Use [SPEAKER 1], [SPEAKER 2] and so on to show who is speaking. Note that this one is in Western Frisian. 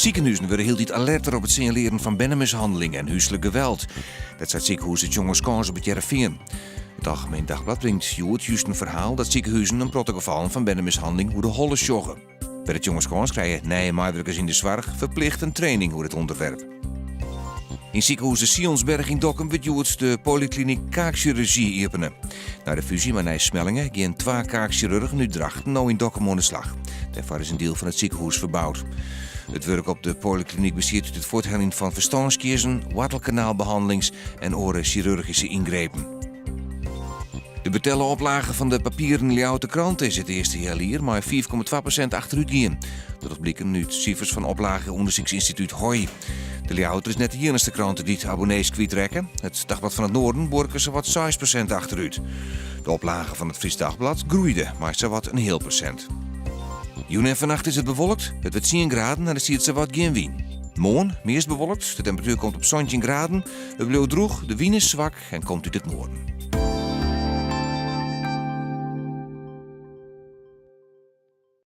[SPEAKER 1] Sikehûzen wurde hieltyd alerter op it sinjalearjen fan bernemishanneling en húslik geweld. Dat seit sikehûs De Tjongerskâns op It Hearrenfean. It Algemeen Dagblad bringt hjoed just in ferhaal dat sikehuzen in protte gefallen fan bernemishanneling oer de holle sjogge. By De Tjongerskâns krije nije meiwurkers yn de soarch ferplicht in training oer it ûnderwerp. Yn sikehûs De Sionsberg yn Dokkum wurdt hjoed de polyklinyk kaaksjirurgy iepene. Nei de fúzje mei Nij Smellinghe gean twa kaaksjirurgen út Drachten no yn Dokkum oan de slach. Dêrfoar is in diel fan it sikehûs ferboud. It wurk op de polyklinyk bestiet út it fuortheljen fan ferstânskiezen, woartelkanaalbehannelings en oare sjirurgyske yngrepen. De betelle oplage fan de papieren Ljouwerter Krante is it earste healjier mei 5,2% achterút gien. Dat docht bliken út sifers fan oplage-ûndersyksynstitút HOI. De Ljouwerter is net de iennichste krante dy't abonnees kwytrekke. It Dagblad van het Noorden buorke sawat 6% achterút. De oplage fan it Frysk Dagblad groeide mei sawat in heal persint. Jûn en fannacht is it bewolkt, it wurdt tsien graden en der stiet sawat gjin wyn. Moarn meast bewolkt, de temperatuer komt op 17 graden. It bliuwt drûch, de wyn is swak en komt út it noarden.